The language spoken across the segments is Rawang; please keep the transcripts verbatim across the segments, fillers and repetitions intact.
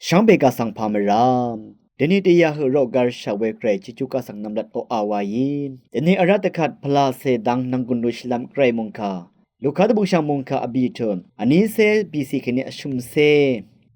Shvngbe gvsvng pà mvrá. Dvni dvyà høq roq gvr shaq we Gvray Jejú gvsvng nvmlat oqà wa í. Dvni vrá dvkvt pvlacè dang nvnggùn lushilv́m Gvray mòngkà Luka dvbùngshv̀ng mòngkà vbì tø̀n vnícé bìcì kèní vshø̀mcé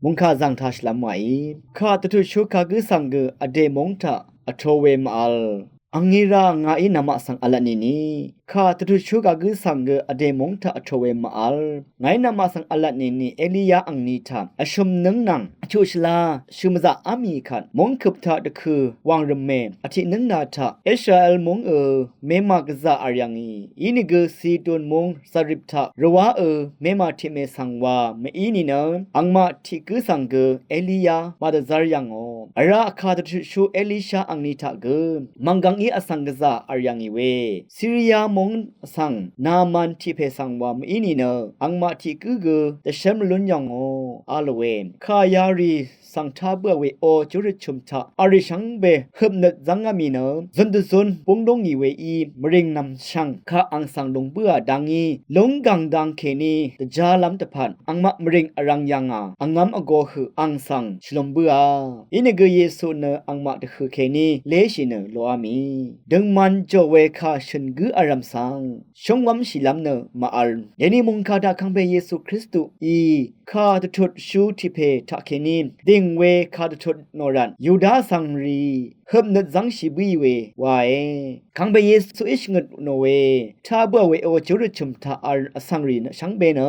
mòngkà zàng tashìlv́m wa í. Kà dvtutshú kagǿ svng gø vdè móng taq vtō we màvl. Angní rá ngàí namaq svng v̄lvt nìni. Kà dvtutshú kagǿ svng gø vdè móng taq vtō we màvl. Ngàí namaq svng v̄lvt nìni Eliya angní taq vshø̀m nǿng nvng vchuq shvla shø̀m vzaq á mì kvt móng køp taq dvkø̄ wàngrø̀me vtiq nǿng nà taq Israel móng ø mema gvzà v̄l yv̀ngì. Inìgø Sidon móng Zarip taq rvwá ø mema tiqmè svng wa mv-í nìnø angmaq tiq gǿ svng gø Eliya màdvzv́r yv̀ngò. Vrá vkà dvtutshú Elisha angní taq gø mv̀nggvng í vsvng gvzà v̄l yv̀ngì we Siriya móng vsvng Naaman tiq pè svng wa mv-í nìnø angmaq tiq gǿ gø dvshv́m lún yv̀ngò a lòe. Kà yarì svng tá bǿà we o júrøt chø̀m taq v̄l rì shvngbe høpnøt zv́ngá mì nø zun dvzun búng lú ngì we í mvrìng nv̀mshv̀ng kaq ang svng lùng bǿà dangí lúng gàng dang kèní dvjálv́m dvpvt angmaq mvrìng vrv̄ng yv̀ngà vngv́m vgō høq ang svng shvlum bǿà. Inìgø Yesu nø angmaq dvhø̀ kèní léshì nø loá mì døngman jò we kà shø̀n gǿ vrv̀m svng shúngwv́mshìlv́m nø màvl. Dèní mòngkà taq kangpe Yesu Kristuí kà dvtutshú tiq pè taqkèní dìng we kà dvtut nò rvt Yuda vsvng rì høpnøt zv́ngshì bǿì we wae. Kangpe Yesuí shvngøt nò we tá bǿà we o júrøt chø̀m taq v̄l vsvng rì nø shvngbe nø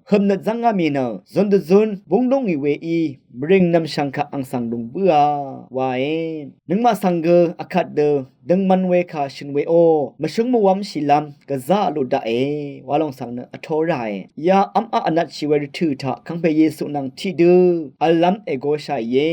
høpnøt zv́ngá mì nø zun dvzun búng lú ngì we í mvrìng nv̀mshv̀ng kaq ang svng lùng bǿà wae. Nøngmaq svng gø vkvt dø døngman we kà shø̀n we o mvshúng mvwv́mshìlv́m gvzá vlu daqe wa lòng svng nø vtó ràe. Ya v́m aq vnvtshì we rvtø̀ taq kangpe Yesu nvng tiqdø v̄llv́m ègōshàìe.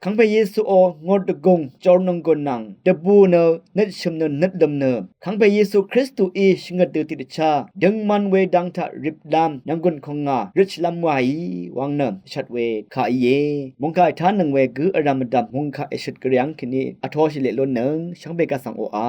Kangpe Yesu o ngor dvgùng jor nònggùn nvng dvbù nø nøtshø̀m nø nøtlø̀m nø kangpe Yesu Kristuí shvngøt dø tiqdvchá døngman we dang taq riplam nvnggùn kòngà røtshìlv́m wàí wvng nø shvt we kà íe. Mòngkà ètánøng we gǿ vrv̀m vdv̀m mòngkà èshøt gvryv́ng kèní vtōshì leq lúnnøng shvngbe gvsvng oqà